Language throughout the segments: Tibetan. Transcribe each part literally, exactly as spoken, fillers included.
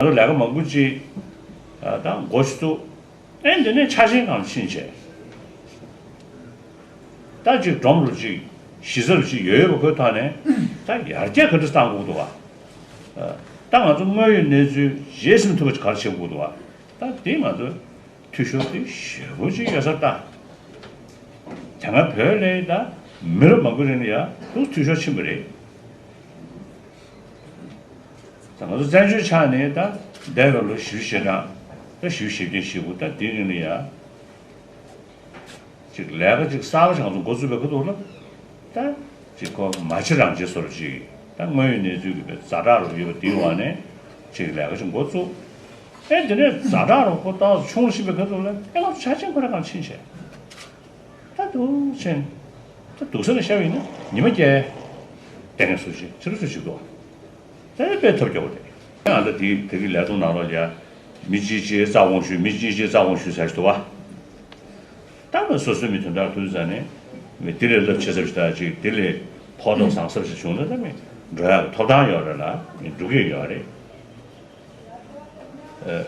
ང་ཚོ་ལས་ཀ་མང་པོ་ཅིག་ད་འགོ་ཞིག་བཙུགས། ཨེ་འདི་ནས་ཆ་ཤས་གང་ཕྱིན་བྱས། ད་ཅིག་སྒྲོམ་རུ་ཅིག་གཞི་རྩ་རུ་ཅིག་ཡོད་ཡོད་པ་ཁོའི་ཐོག་ནས་ད་ཡར་རྒྱས་ག་འདྲ་བཏང་དགོས་འདུག་བ། ད་ང་ཚོ་དངོས་ཡོད་གནས་ཚུལ་རྗེས་ཟིན་ཐུབ་པ་ཅིག་ག་རེ་བྱེད་དགོས་འདུག་བ། ད་འདི་ང་ཚོ་འཐུས་ཤོར་དེ་ཞེ་པོ་ཅིག་ཡོད་ས་རེད་ད། དེ་སྔ་བོད་ལ་ད་མི་རབས་མང་པོའི་རིང་ལ་ཡ་ཏོག་ཙམ་འཐུས་ཤོར་ཕྱིན་པ་རེད། ད་ང་ཚོ་བཙན་བྱོལ་ཆ་ནས་ད་འདས་པའི་ལོ་བཞི་བཅུ་ཞེ་གྲངས་ད་བཞི་བཅུ་ཞེ་བརྒྱད་ཞེ་དགུ་ད་དེའི་རིང་ལ་ཡ། ཅིག་ལས་ཀ་ཅིག་གསར་པ་ཞིག་ང་ཚོ་འགོ་བཙུགས་པའི་ཁ་ཐུག་ལ། ད་ཅིག་ཁོ་མ་བྱེད་རང་བྱེད་བཟོ་འདྲ་ཅིག་ད་དངོས་ཡོད་གནས་ཚུལ་གྱི་ཛ་དྲག་རུ་ཡོད་པ་དེའི་འོག་ནས་ཅིག་ལས་ཀ་ཅིག་འགོ་བཙུགས། ཨེ་དེ་ནས་ཛ་དྲག་རུ་ཁོ་ཏོག་ཙམ་ཆུང་རུ་ཕྱིན་པའི་ཁ་ཐུག་ལ་ཨེ་ང་ཚོ་ཆ་རྐྱེན་ཁོ་རང་གང་ཕྱིན་བྱས། ད་འདུག་ཕྱིན། ད་འདུག་ས་ནས་བཤད་པ་ཡིན་ན་ཉི་མ་བརྒྱད་བསྡད་མཁན་བཟོ་ཅིག་ཕྱི་རུ་ཚུར་ཞིག་འདུག་ད་དཔེ་ཐབས་སྐྱོ་བོ་རེད། ང་ལ་དེ་དེ་གི་ལས་ཐོག་ནང་ལོགས་ལ་ཡ། མི་གཅིག་གཅིག་རྩ་དགོངས་ཞུ། མི་གཅིག་གཅིག་རྩ་དགོངས་ཞུ་ཟེར་ཞིག་འདུག་བ། ད་ང་སོ་སོའི་མི་དོན་དག་ཐུག་ཙ་ནས་མི་དེ་ལས་རླབས་ཆེ་ས་ཞིག་དང་ཅིག་དེ་ལས་ཕོགས་ཐོགས་བཟང་ས་ཞིག་བྱུང་ན་ད་མི་འགྲོ་ཡག་གི་ཐོབ་ཐང་ཡོད་རེད་ལ་མི་འགྲོ་གི་ཡོད་རེད། ཨ།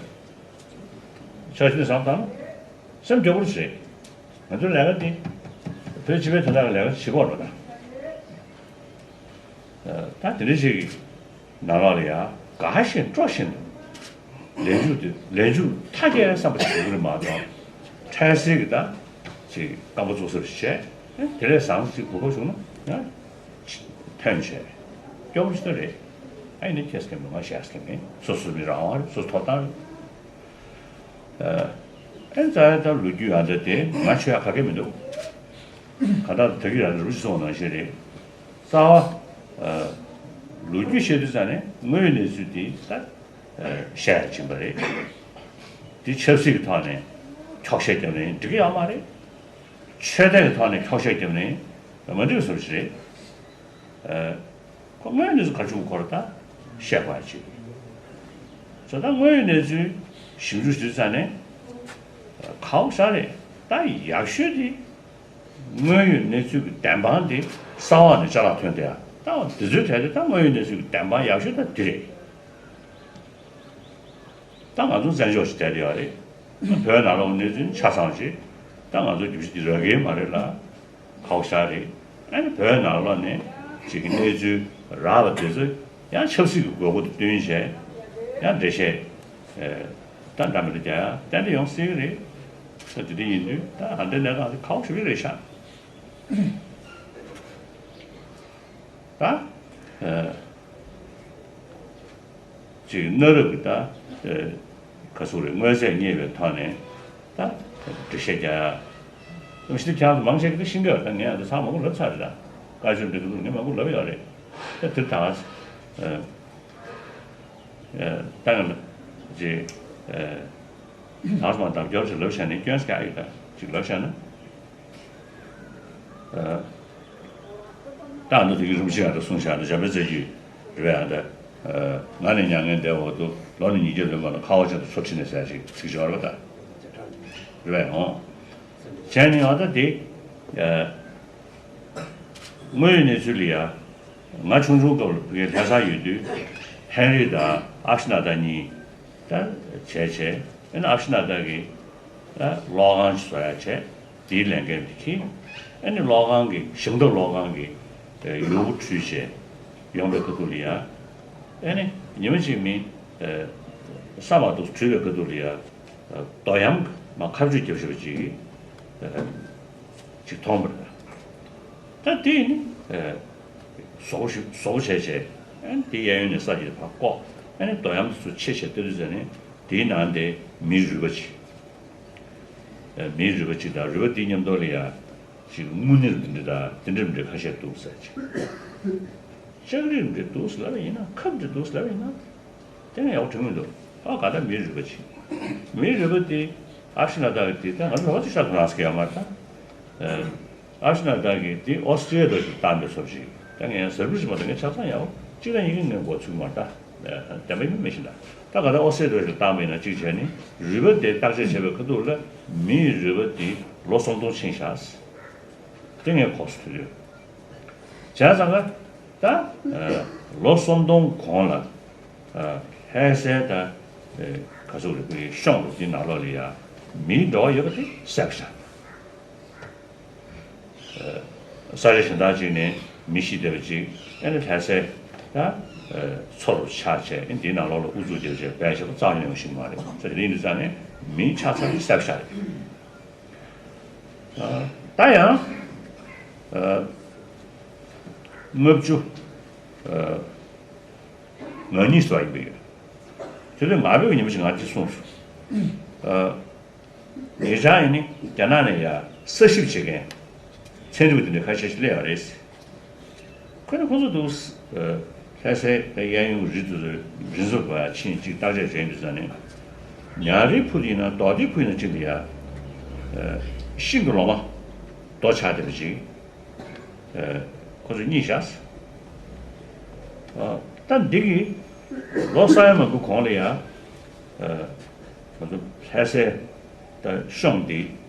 ཆ་ཤས་བཟང་དང་སེམས་སྐྱོ་པོ་རེད། ང་ཚོའི་ལས་ཀ་འདི་བོད་སྤྱི་པའི་དོན་དག་གི་ལས་ཀ་བྱེད་དགོས་རེད་ད། ད་དེ་འདྲ་ཞིག་གི་ནང་ལོགས་ལ་ཡ་དགའ་བཞིན་སྤྲོ་བཞིན་དུ་ལས་འཇུག་དེ་ལས་འཇུག་མཐའ་རྒྱས་བསམ་པ་ཞིག་ཡོད་ཀྱི་རེད་མ་གཏོགས་འཕྲལ་སེལ་གྱི་ད་ཅིག་རྐང་པ་བཙུགས་ས་ཞིག་བྱས་དེ་ལས་བཟང་ཅིག་གོ་སྐབས་བྱུང་ན་ཡང་ཕན་བྱས་སྐྱོ་པོ་ཞིག་ད་རེད། ཨ་ཡིན་ན་ཁྱེད་སྐད་མི་ང་ཞེས་སྐད་མེད་སོ་སོ་མི་རང་དབང་རེད་སོ་སོ་ཐོབ་ཐང་རེད། ཨེ་རྩ་ཡ་ད་ལོ་རྒྱུས་ཨ་འདྲ་དེ་ང་ཆོས་ཡ་ག་གེ་མི་འདུག་ག་ད་ད་གི་ཡ་རུ་སོང་ནང་བཞིན་རེད། རྩ་བ། ལོ་རྒྱུས་བཤད་དུས་ཙ་ནས་དངོས་ཡོད་གནས་ཚུལ་དེ་ད་བཤད་ཡ་ཕྱིན་པ་རེད། དེ་ཆབ་སྲིད་ཀྱི་ཐོག་ནས་འཁྱོག་བཤད་རྒྱབ་ནས་འགྲིག་གི་ཡོད་མ་རེད། ཆོས་དད་ཀྱི་ཐོག་ནས་འཁྱོག་བཤད་རྒྱབ་ནས་མ་འགྲིག་བཟོ་ཞིག་རེད། ཁོ་དངོས་ཡོད་གནས་ཚུལ་ག་བྱུང་ཁོ་ར་ད་བཤད་པ་ཅིག་ཟེར་ད་དངོས་ཡོད་གནས་ཚུལ་ཞིབ་འཇུག་ཞུས་ཙང་ནས་གའོ་ཤ་རེད་ད་ཡག་ཤོས་དེ་དངོས་ཡོད་གནས་ཚུལ་གྱི་བདེན་དཔང་དེ་ས་འོག་ནས་ཅ་ལག་ཐོན་དེ་ཨ་ད་འདི་ཚོའི་གྲས་དེ་ད་དངོས་ཡོད་གནས་ཚུལ་གྱི་བདེན་དཔང་ཡག་ཤོས་ད་འདི་རེད། ད་ང་ཚོ་བཙན་བྱོལ་ཞིག་བསྡད་ཡོད་རེད། བོད་ནང་ལོགས་གནས་ཚུལ་ཆ་ཚང་ཞིག་ད་ང་ཚོ་རྒྱུ་ཆ་འདི་རག་གི་མ་རེད་ལ། ཁག་ཤ་རེད། ཨ་ནི་བོད་ནང་ལོགས་ནས་ཅིག་གི་གནས་ཚུལ་རག་པ་དེ་ཚོ་ཡང་ཆབ་སྲིད་ཀྱི་དགོས་མཁོ་དང་བསྟུན་བྱས་ཡང་འགྲེལ་བཤད་ད་འདྲ་མི་འདྲ་རྒྱག་ཡ་ཏན་ཏན་ཡོང་སྲིད་གི་རེད། ད་དེ་འདྲ་ཡིན་དུས་ད་ཨ་འདྲའི་གནས་སྟངས་དེ་ཁག་ཞུ་གི་རེད་ཤག་ད། ཅིག་གནའ་རབས་ཀྱི་ད་ག་ཚོད་རེད་དངོས་རྫས་རྙེད་པའི་ཐོག་ནས་ད་འགྲེལ་བཤད་རྒྱག་ཡ། ཨ་ནི་ཤིན་ཏུ་ཁྱེད་རང་ཚོ་མང་ཆེ་གིས་ཤེས་ཀྱི་ཡོད་རེད་ད་ངས་ཨ་ད་ཚང་མང་པོ་ལབ་ཚར་རེད་ད། བཀའ་ཆོས་འདི་གི་ཐོག་ངས་མང་པོ་ལབ་ཡོད་རེད། ད་དེར་ད་ད་ང་ལ་ཅིག་ད་ང་ལ་ཅིག་ལབ་བྱས་ནས་སྐྱོན་ཟེར་ཡོད་ད་ཅིག་ལབ་བྱས་ན། ད་ནི་དེ་གི་རིན་པོ་ཆེ་ཡང་ད་གསུངས་བཞག་ན་འཇམ་དཔལ་རྩ་རྒྱུད་རེད་པས་ཨ་ད། ང་ནི་མྱ་ངན་འདས་འོག་ཏུ་ལོ་ནི་ཉིས་བརྒྱ་ལོན་པ་ལ་ཁ་བ་ཅན་དུ་འཚོ་ཁྲིད་ནས་ཟེར་ཅིག་ཚིག་སྦྱོར་བ་ད། རེད་པས་འོང་། བྱས་ནས་ཡང་ད་དེ། དངོས་ཡོད་གནས་ཚུལ་ལ་ཡ། ང་ཆུང་ཆུང་སྐབས་ལ་ཕ་གིར་ལྷ་སར་ཡོད་དུས་ཧེན་རི་དང་ཨ་ཕྱི་ན་ད་གཉིས་ད་བྱས་བྱས་ཨ་ནི་ཨ་ཕྱི་ན་ད་གིས་ད་གློག་ཁང་ཞིག་བཟོ་ཡ་བྱས། དེའི་ལས་འགན་དེ་འཁྱེར། ཨ་ནི་གློག་ཁང་གི་ཞིང་འབྲོག་གློག་ཁང་གི་ཡོ་གུ་བྲུས་བྱས་ཡོང་པའི་ཁ་ཐུག་ལ་ཡ། ཨ་ནི་ཉི་མ་གཅིག་མི་ས་མ་གཏོགས་བྲུས་པའི་ཁ་ཐུག་ལ་ཡ། རྡོ་གཡམ་མ་ཁ་བཅུ་རྒྱབ་བཞག་པ་ཅིག་ཅིག་མཐོང་བ་རེད། ད་དེ་ནི་བཟོ་བོ་ཞིག་བཟོ་བོ་བྱས་བྱས་ཨ་ནི་དེ་གཡས་གཡོན་ནས་ས་ཀྱི་ཕར་བཀོག་ཨ་ནི་རྡོ་གཡམ་དེ་ཚོ་ཕྱེ་བྱས་ལྟ་དུས་ཙ་ནི་དེའི་ནང་དེ་མིའི་རུས་པ་ཅིག་མིའི་རུས་པ་གཅིག་དང་རུས་པ་དེའི་མཉམ་དུ་ལ་ཡ་ཅིག་དངུལ་གནེར་འདི་འདྲ་དང་དེ་འདྲ་མི་འདྲ་ཁ་ཤས་འདུག་ཟེར་ཅིག་ལྕགས་རིགས་འདྲ་འདུག་ཟེར་ལབ་པ་ཡིན་ན་ཁབ་འདྲ་འདུག་ཟེར་ལབ་པ་ཡིན་ན་དེ་ནས་ཡག་པོ་དྲན་གྱི་འདུག་ཨ་ག་ད་མིའི་རུས་པ་ཅིག་མིའི་རུས་པ་དེ་ཨ་ཕྱི་ན་ད་གི་དེ་ད་ང་ཚོ་ལོ་ཅིག་ཤར་དུ་ལངས་ཟེར་གྱི་ཡོད་མ་རེད་ད། ཨ་ཕྱི་ན་ད་གི་དེ་ཨོ་སི་ཀྲི་ཡ་འདྲ་ཞིག་བཏང་པའི་ཚབ་ཅིག་ད་ངས་ཟེར་བུ་ཞིག་མ་ད་ངས་ཆ་ཚང་ཡག་པོ་གཅིག་ད་ཡིན་གྱི་ངས་མགོ་ཚོས་མ་རེད་ད། བདེན་པ་ཡིན་མིན་མི་ཤེས་ད། ད་ག་ད་ཨོ་སི་ཀྲི་ཡ་འདྲ་ཞིག་བཏང་པ་ཡིན་ན་གཅིག་བྱས་ནི་རུས་པ་དེ་བརྟག་དཔྱད་བྱས་པའི་ཁ་ཐུག་ལ་མིའི་རུས་པ་དེ་ལོ་སུམ་སྟོང་ཕྱིན་ཤག་དེ་ངས་ཁོག་སུ་ཐུག་དུས། བྱས་ཙང་ཀ་ད་ལོ་སུམ་སྟོང་གོང་ལ་ལྷ་སའི་ད་ ག་ཟུག་རེད། ཤོང་རུ་དེ་ནང་ལོགས་ལ་ཡ་མིའི་འགྲོ་བ་ཡོད་པ་དེ་བསལ་བཞག་ས་ཆ་གཞན་དག་ཅིག་ནས་མི་ཤི་བསྡད་པ་ཅིག་ཨ་ནི་ལྷ་སའི་ད་མཚོ་རུ་ཆགས་བྱས། ཨ་ནི་འདིའི་ནང་ལོགས་ལ་ཨུ་ཚུགས་རྒྱབ་བྱས་སྦས་བཞག་པ་རྩ་བ་ཉིད་ནས་ཡོང་ཤེས་ཀྱི་མ་རེད། ས་ཆ་དེ་ཡིན་དུས་ཙང་ནས་མིའི་ཆགས་ཚུལ་དེ་བསལ་བཞག་རེད། ད་ཡང་ལྔ་བཅུ་ང་གཉིས་སུ་ཡིན་པ་ཡོད། དེ་ལས་ང་བོད་ཀྱི་ཉི་མ་ཞིག་ང་འདི་གསུངས་སོང་། ངེད་ཅག་ཡིན་ནི་རྒྱ་ནག་ནས་ཡ་ས་ཞིབ་བྱེད་མཁན་ཚན་རིག་པ་དེ་འདྲ་ཁ་ཤས་ཤིག་སླེབས་ཡོད་རེད། ཁོ་ནི་ཁོ་ཚོ་འདུག་ལྷ་སའི་གཡས་གཡོན་རི་དེ་ཚོ་རི་འཛུགས་པ་ཕྱིན་ཅིག་བརྟག་དཔྱད་བྱས་ཡོང་དུས་ཙང་ནས། ཉ་རིའི་ཕུ་དེ་ཡིན་ན་རྡོ་དེའི་ཕུ་ཡིན་ན་གཅིག་ལ་ཡ་ཤིང་གི་ལོ་མ་རྡོ་ཆགས་བསྡད་པ་ཅིག་ཁོ་ཚོས་རྙེད་བཞག་ད་འདི་གི་ལོ་ས་ཡ་མང་པོའི་གོང་ལ་ཡ། ང་ཚོ་ལྷ་སའི་ད་གཤོང་འདི་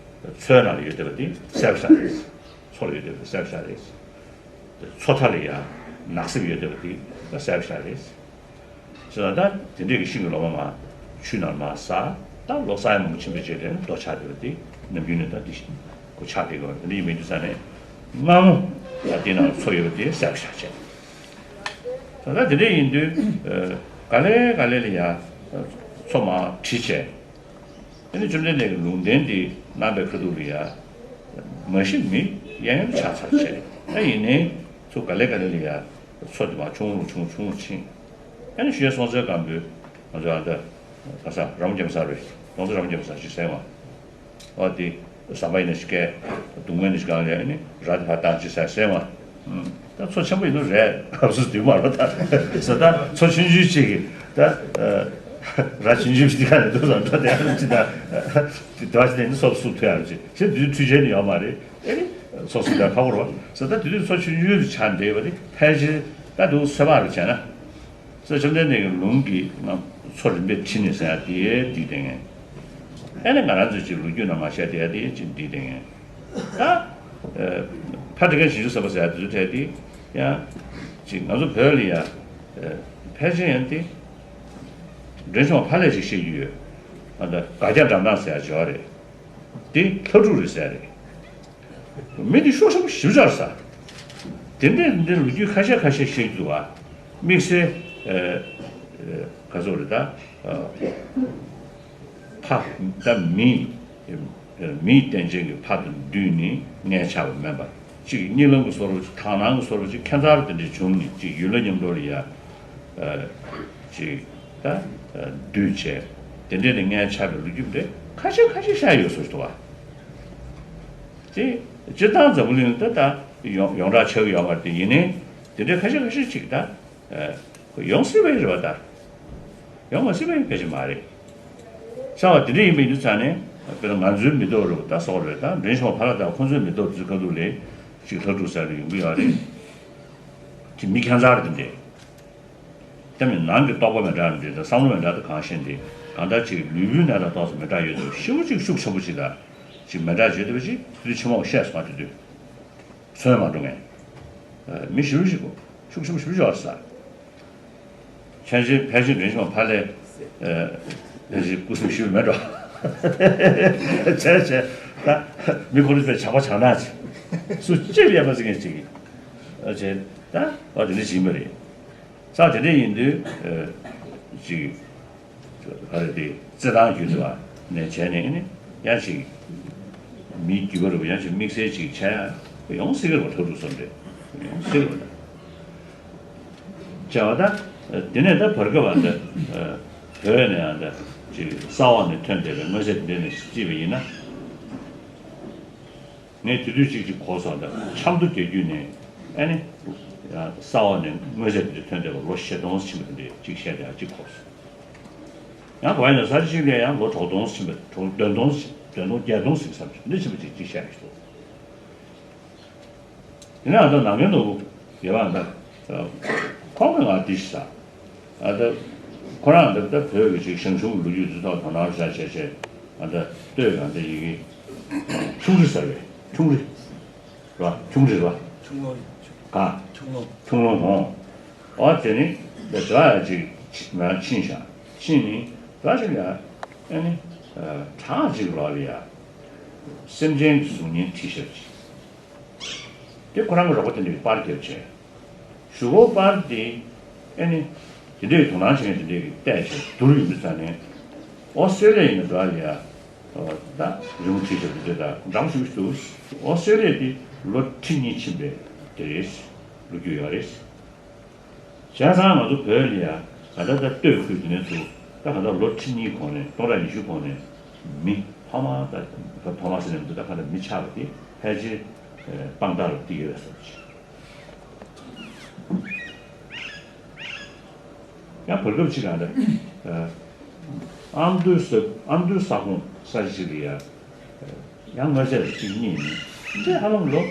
མཚོའི་ནང་ལ་ཡོད་བསྡད་པ་འདི་བསལ་བཞག་རེད། མཚོ་ལ་ཡོད་བསྡད་པ་བསལ་བཞག་རེད། མཚོ་མཐའ་ལ་ཡ་ནགས་གསེབ་ཡོད་བསྡད་པ་འདི་བསལ་བཞག་རེད། ཟེར་ན་ད་དེ་འདྲས་ཀྱི་ཤིང་གི་ལོ་མ་མ་ཆུ་ནང་མ་ཟག་ད་ལོ་ས་ཡ་མང་པོ་ཕྱིན་པའི་རྗེས་ལ་རྡོ་ཆགས་བསྡད་པ་འདི་ནམ་རྒྱུན་ནས་ད་འདི་ཤིང་གོ་ཆགས་བསྡད་ཀྱི་ཡོད་རེད། འདི་ཡིན་མིན་དུས་ཙང་ནས་སྔ་མོ་ད་འདི་ནང་མཚོ་ཡོད་པ་འདི་བསལ་བཞག་བྱས། ད་ལྟ་དེ་འདྲ་ཡིན་དུས། ག་ལེ་ག་ལེ་ལ་ཡ་མཚོ་མར་བྲི་བྱས། ཨ་ནི་བཅོམ་ལྡན་འདས་ཀྱི་ལུང་བསྟན་འདི་གནང་པའི་ཁ་ཐུག་ལ་ཡ། མ་གཞི་མི་གཡས་གཡོན་དུ་ཆགས་ཚར་བྱས། ད་ཡིན་ནའི་ཚུར་ག་ལེ་ག་ལེ་ལ་ཡ་མཚོ་འདི་མར་ཆུང་རུ་ཆུང་རུ་ཆུང་རུ་ཕྱིན། ཨ་ནི་ཞོལ་སྲོང་བཙན་སྒམ་པོས་ང་ཚོ་ཨ་ད་ག་ས་ར་མོ་རྒྱ་མཚོ་རེད། སྲོང་བཙན་ར་མོ་རྒྱ་མཚོ་ཞིག་ཟེར་བ། ཨོ་དེ་ཟམ་པ་ཡིན་ན་ཞིག་སྐད་སྡུག་བསྔལ་ནི་ཞིག་གང་ལས་ནི་ར་དེ་ཕར་བཏང་ཅི་ཟེར་ཟེར་བ། ད་མཚོ་ཆེན་པོ་ཡིན་ནོ་རེད། སུ་དུས་མ་རོ་ད་ཟེར། ད་མཚོ་ཆུང་ཆུང་ཅིག་གི་ད་ར་ཆུང་ཆུང་ཞིག་ག་ནས་འདུག་ཟེར་འགྲོ་དེ་ཨ་ཅི་ད་དེ་བ་ཅི་ནས་ནི་སོ་སོ་ཐུ་ཡ་རུ་ཅི་ཞེ་དུས་འཕྲུལ་ཆས་ནི་ཡོད་མ་རེད། ཨེ་ནི་སོ་སོ་ད་ཁ་བོར་བ་ཟེར། ད་དེ་དུས་མཚོ་ཆུང་ཆུང་དུ་ཆགས་འདྲེས་པ་ནི་ཕལ་ཆེར་ད་དུང་ཚོད་དཔག་རུ་བྱས་ན། ས་བཅོམ་ལྡན་འདས་ཀྱི་ལུང་གིས་ང་མཚོ་རིམ་པས་ཁྲིད་ནས་ཟེར་ཡ་དེ་འདི་བསྟན་མཁན། ཨེ་ནི་ང་རང་ཚོས་ཅིག་ལོ་རྒྱུས་ནང་མ་བཤད་དེ་ཡ་དེ་ཅིག་འདི་བསྟན་མཁན། ད་ཕ་དེ་ག་ཞིང་ཆུ་ཟབ་པ་ཟེར་ཡ་དེ་ཚོ་ཐད་དེ་ཡང་ཅིག་ང་ཚོ་བོད་ལ་ཡ་ཕལ་ཆེར་ཡང་དེ་འབྲས་ལྗོངས་ཕ་ལས་ཅིག་བཤད་རྒྱུ་ཡོད། ཨ་ད་དགའ་རྒྱ་འགྲམ་ནག་ཟེར་ཡ་ཅིག་ཡོད་རེད། དེ་ལྷ་ཕྲུག་རེད་ཟེར་རེད། མི་འདི་ཤོག་ཤོག་ཞིབ་ཆར་ས། དེ་འདྲས་འདི་ལོ་རྒྱུས་ཁ་ཤས་ཁ་ཤས་བཤད་རྒྱུ་འདུག་བ། དམིགས་བསལ་ག་ཚོད་རེད་ད། ཕ་ད་མི་མིའི་རྟེན་ཅན་གྱི་ཕ་དང་བདུད་ནི་མངལ་ཆགས་པ་མིན་པ། གཅིག་གཉིད་ལམ་གྱི་བཟོ་འདྲ་ཅིག་དག་སྣང་གི་བཟོ་འདྲ་ཅིག་ཁྱད་མཚར་དེ་འདྲས་བྱུང་ནས་གཅིག་ཡུལ་ལྷ་མཉམ་དུ་ལ་ཡ། ཅིག་ད་འདུས་བྱས་དེ་འདྲས་ནས་མངལ་ཆགས་པའི་ལོ་རྒྱུས་འདྲ་ཁ་ཤས་ཁ་ཤས་བཤད་ཡོད་བཟོ་ཞིག་འདུག་བ། དེ་སྤྱིར་བཏང་འཛམ་བུ་གླིང་ད་ད་ཡོངས་ཡོངས་གྲགས་ཆགས་ཀྱི་ཡོད་མ་རེད། དེ་ཡིན་ནའི་དེ་འདྲས་ཁ་ཤས་ཁ་ཤས་ཅིག་ད་ཁོ་ཡོང་སྲིད་པ་རེད་བ། ད་ཡོང་མ་སྲིད་པ་ཡིན་ཕལ་ཆེར་མ་རེད། བྱ་བ་དེ་འདྲས་ཡིན་པ་ཡིན་དུས་ཙང་ནས་དཔེར་ན་ང་ཚོའི་མི་ཐོག་རེད་བ། ད་སོག་རེད། ད་འབྲས་ལྗོངས་ཕ་ལ་དང་ཁོ་ཚོའི་མི་ཐོག་དེ་ཚོའི་ཁ་ཐུག་ལས་ཅིག་ལྷ་ཕྲུག་ཟེར་ནས་ཡོང་གི་ཡོད་རེད། དེ་མི་ཁྱད་མཚར་དེ་འདྲས། དེ་མིན་ནང་གི་རྟོག་པ་མི་འདྲ་འདི་དང་བསམ་བློ་མི་འདྲ་དང་གང་ཤེས་འདི་གང་ལྟར་ཅིག་ལུས་པོའི་གནས་སྟངས་ཏོག་ཙམ་མི་འདྲ་ཡོད་དུས་ཞེ་པོ་ཅིག་ཤུགས་ཆེན་པོ་ཅིག་དང་ཅིག་མི་འདྲ་བྱེད་ཐུབ་པ་ཅིག་དེ་དུས་ཕྱི་མ་བཤད་སོང་། དེ་དུས་མཚོན་མ་འགྲོ་ངས་མི་ཞེ་པོ་ཞིག་ཤུགས་ཆེན་པོ་ཞེ་པོ་ཅིག་ཡོད་ས། ཕལ་ཆེར་ཕལ་ཆེར་འབྲས་ལྗོངས་ཕ་ལས་ཕལ་ཆེར་སྐུ་སྲུང་ཞུས་མེད་འགྲོ། བྱས་བྱས་ད་མི་ཁོ་རང་ཚོའི་ཇག་པ་ཇག་ནག་ཅིག་སུ་ཅིག་ཡས་པ་ཟེར་མཁན་ཅིག་གིས་བྱས་ད་འོ་དེ་འདྲ་ཞིག་ཡིན་པ་རེད། ས་དེ་འདྲ་ཡིན་དུས་ཅིག་ག་རེ་དེ་རྩེད་ཐང་བརྒྱུད་དེ་བ་ནས་བྱས་ནས་ནི་ཡང་ཅིག་མིའི་རྒྱུད་པ་རུ་ཡང་ཅིག་དམིགས་བསལ་ཅིག་བྱས་ཡང་ཡོང་སྲིད་ཀྱི་རེད་བ། ལྷ་ཕྲུག་བཟོ་འདྲ་ཡོང་སྲིད་ཀྱི་རེད། བྱས་པ་ད་དེ་ནས་ད་བར་སྐབས་ཨ་ད་བོད་ནས་ཨ་ད་ཅིག་ས་འོག་ནས་ཐོན་བསྡད་པའི་མངོན་ཚད་དེ་འདྲ་ནས་བརྩིས་པ་ཡིན་ན། ངས་དེ་དུས་གཅིག་གཅིག་གོ་སོང་། ད་ཆབ་མདོ་རྒྱལ་རྒྱུད་ནས་ཨ་ནི་ས་འོག་ནས་དངོས་རྫས་དེ་འདྲ་ཐོན་བསྡད་པ་ལོ་བཞི་སྟོང་ཕྱིན་པ་དེ་འདྲས་གཅིག་བཤད་དེ་གཅིག་གོ་སོང་། ཡང་གོ་ཡ་ན་ས་ཆ་གཅིག་ལ་ཡང་ལོ་དྲུག་སྟོང་ཕྱིན་པ་དྲུག་བདུན་སྟོང་བདུན་སྟོང་བརྒྱད་སྟོང་ཟིན་ས་འདི་ཕྱིན་པ་གཅིག་གཅིག་བཤད་ཀྱི་འདུག་དེ་ནས་ཨ་ད་ནང་ཁུལ་དུ་ཡོད་པ་ད་ཁོང་གིས་ང་འདི་ཞིག་ཟ། ཨ་ད་ཁོ་རང་ད་ད་བོད་ཀྱི་ཅིག་ཞང་ཞུང་གི་ལོ་རྒྱུས་འདི་ཐོག་དོ་སྣང་བྱ་བྱས་བྱས་ཨ་ད་ལྟོས་གང་ད་ཡི་གེ་ཁྱུང་རི་ཟེར་བས། ཁྱུང་རི་ར་ཁྱུང་རི་ར་ཁྱུང་ལོ་ག་ཁྱུང་ལོ་ཁྱུང་ལོ་ཧོ། ཨ་དེ་ནི་ད་དེ་ལ་ཡ་ཅིག་ང་ཕྱིན་ཤག་ཕྱིན་ནི་ ད་ཞིག་ཡ། ཨ་ནི། ཨ། བྲག་ཅིག་ལོགས་ལ་ཡ། སེམས་ཅན་གྱི་གཟུགས་བརྙན་བྲིས་བཞག་ཅིག་དེ་ཁོ་རང་གི་རོགས་པ་དེ་འདྲས་པར་བརྒྱབ་བྱས། གཞུག་གུ་པར་དེ། ཨ་ནི། དེ་འདྲས་དོ་སྣང་བྱེད་མཁན་དེ་འདྲས་ཀྱིས་བལྟས་བྱས་བསྡུར་ཡོང་དུས་ཙ་ནས། ཨོ་སི་ཀྲོ་ལི་ཡ་ཡིན་ན་འདྲ་ལ་ཡ། ཨོ། ད་རི་མོ་བྲིས་བཞག་དེ་འདྲས་དང་འདྲ་པོ་ཞིག་འདུག་ཨོ་སི་ཀྲོ་ལི་ཡ་དེ་ལོ་ཁྲི་གཉིས་ཕྱིན་པའི་དེ་རེད། ལོ་རྒྱུས་ཡོད་རེད། བྱས་ཙང་ང་ཚོ་བོད་ལ་ཡ། ག་ད་ད་སྟོད་ཁུལ་དེ་ནས་ཚུར་ད་ག་ད་ལོ་ཁྲི་གཉིས་གོང་ནས། སྟོང་ཕྲག་ཉི་ཤུ་གོང་ནས་མི་ཐོག་མ་ད། ཐོག་མ་ཟེར་ནས་མི་འདུག་ད་ག་ད་མི་ཆགས་པ་དེ་ཕལ་ཆེར། ཨ། དཔང་རྟགས་ལ་བརྩི་གི་ཡོད་པའི་བཟོ་འདྲ་ཅིག་ཡང་བར་སྐབས་ཅིག་ལ་ད། ཨ། ཨ་མདོའི་ས། ཨ་མདོའི་ས་ཁོངས་ས་ཆ་ཅིག་ལ་ཡ། ཡང་དངོས་རྫས་ཅིག་རྙེད་ནས། དེ་ཧ་ལམ་ལོ་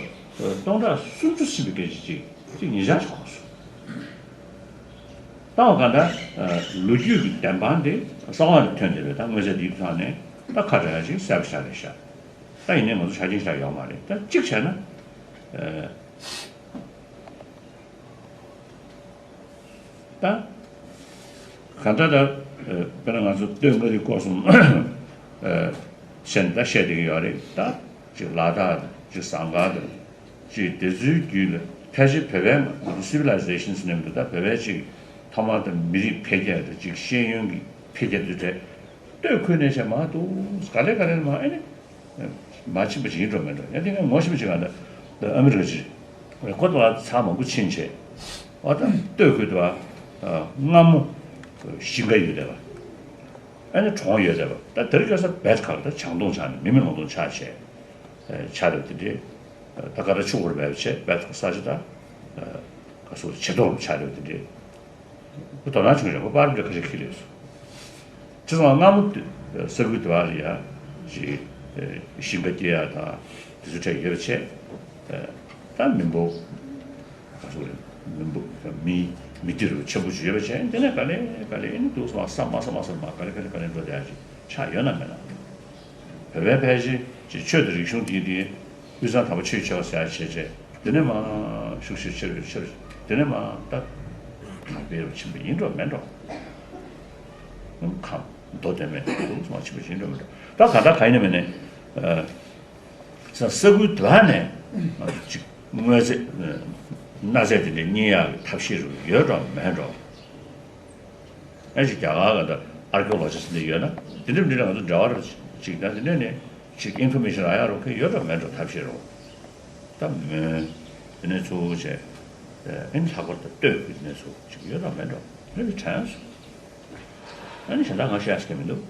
སྟོང་ཕྲག་སུམ་ཅུ་ཕྱིན་པའི་སྐད་ཆ་ཅིག་ཅིག་ཉིས་བརྒྱ་ཅིག་གོང་སོང་། ད་འོ་ག་འདྲ། ཨ། ལོ་རྒྱུས་ཀྱི་བདེན་དཔང་དེ་གསང་བ་ལ་ཐོན་བསྡད་པའི་ད་དངོས་རྫས་འདིའི་ཐོག་ནས་ད་ཁ་བྲལ་ཡ་ཅིག་གསལ་པོ་ཆགས་རེད་ཤག་ད་ཡིན་ནའི་ང་ཚོ་ཆ་རྐྱེན་ཞིག་ཡོད་མ་རེད། ད་གཅིག་བྱས་ན། ཨ། ད་གང་ལྟར་ད། ཨ། དཔེར་ན་ང་ཚོ་སྟོད་མངའ་རིས་སྐོར་གསུམ། ཨ། བཤད་ནས་ད་བཤད་བསྡད་ཀྱི་ཡོད་རེད། ད་ཅིག་ལ་དྭགས་དང་། ཅིག་ཟངས་དཀར་དང་། ཅིག་དེ་ཚོའི་རྒྱུད་ལ་ཕལ་ཆེར་བོད་པའི་ང་ཚོ་སི་ཝི་ལའི་ཟེ་ཤན་ཟེར་ནས་མི་འདུག་ད་བོད་པའི་ཅིག་ཐོག་མར་ད་མི་རིགས་འཕེལ་རྒྱས་དང་། ཅིག་ཤེས་ཡོན་གྱི་འཕེལ་རྒྱས་དུས་དེ། སྟོད་ཁུལ་ནས་བྱས་མར་འདུག་ག་ལེ་ག་ལེ་མར། ཨ་ནི། མར་ཕྱིན་པ་ཅིག་ཡིན་འགྲོ་མིན་འགྲོ། ཡང་དེ་ངས་ངོ་ཤེས་པ་ཅིག་ལ་ད་ཨ་མི་རི་ཀ་ཅིག་རེད། ཁོ་ད་ལ་ཚར་མང་པོ་ཕྱིན་བྱས། ཨོ། ད་སྟོད་ཁུལ་དུ་བ། ཨ། སྔ་མོ་ཞིང་ཁ་ཡོད་བསྡད་པ། ཨ་ནི་གྲོང་ཡོད་བསྡད་པ། ད་དེ་རིང་ཁ་སང་བེད་ཁ་ལ་ད་བྱང་སྟོང་ཆགས་ནས། མི་མེད་ལོང་སྟོང་ཆགས་བྱས། ཨ། ཆགས་བསྡད་པ་དེ་འདྲས། ད་ག་ད་ཆུ་བོར་བེད་བྱས། བེད་ཁ་ས་ཆ་ད། ཨ། ག་སོ་བྱེ་ཐོག་ཆགས་བསྡད་པ་དེ་འདྲས། ཁོ་དོ་སྣང་བྱུང་རེད། ཁོ་པར་འདྲ་ཁ་ཤས་ཁྱེར་སླེབས་སོང་། བྱས་ཙང་སྔ་མོ་དེ་ས་ཁུལ་དེ་བ་ལ་ཡ་ཅིག་ཞིང་ཁ་སྐྱེལ་ཡ་དང་དེ་ཚོ་གྲས་ཡོད་པ་བྱས། ད་མི་འབོར་ག་ཚོད་རེད། མི་འབོར། མི་མི་དེ་རུ་ཆེན་པོ་ཅིག་ཡོད་པ་བྱས། དེ་ནས་ག་ལེ་ག་ལེ་ཨ་ནི་འདུག་སེ་མར་ས་མར་ས་མར་ས་མར་ག་ལེ་ག་ལེ་ག་ལེ་འགྲོ་བསྡད་ཡ་ཅིག་ཆགས་ཡོད་ན་མེད་ན། བོད་པའི་ཕལ་ཆེར་ཅིག་ཆོས་དང་རིག་གཞུང་དེ་དེ། དབུས་གཙང་དམ་པ་ཆོས་ཀྱི་ཆེ་བ་ཟེར་ཡ་བྱས་བྱས། དེ་ནས་མར་ཤུགས་ཆེར་ཆེར་ཆེར། དེ་ནས་མར་ད་དར་སྤེལ་རུ་ཕྱིན་པ་ཡིན་འགྲོ་མིན་འགྲོ། ཁམས་མདོ་སྟོད་སྨད་དུ་མར་ཕྱིན་པ་ཡིན་འགྲོ་མིན་འགྲོ། ད་ག་ད་ག་ཡིན་ན་མིན་ནས། ཨ། ས་ས་ཁུལ་དེ་ནས་ཅིག་དངོས་རྫས། ཨ། གནའ་རྫས་དེ་འདྲ་རྙེད་ཡག་གི་ཐབས་ཤེས་རུ་ཡོད་འགྲོ་མེད་འགྲོ། ཨ། ཅིག་རྒྱ་གར་ག་ད་ཨར་ཀི་ཡོ་ལོ་ཇི་སི་ཊི་འདི་ཡོད་ན། དེ་འདྲ་འདི་འདྲ་ང་ཚོ་འབྲེལ་བ་རུ་ཅིག་ད་དེ་འདྲ་ནས་ཅིག་ཨིན་ཕོར་མེ་ཤན་རག་ཡག་རུ་ཁེ་ཡོད་འགྲོ་མེད་འགྲོ། ཐབས་ཤེས་རུ། ད་མོན་དེ་ནས་ཚུར་བྱས། ཨ་ནི་ལྷག་པར་དུ་སྟོད་ཁུལ་དེ་ནས་ཚུར་ཅིག་ཡོད་འགྲོ་མེད་འགྲོ། ཨ་ནི་དྲན་སོང་། ཨ་ནི་གཞན་དག་ང་བཤད་ཡག་མི་འདུག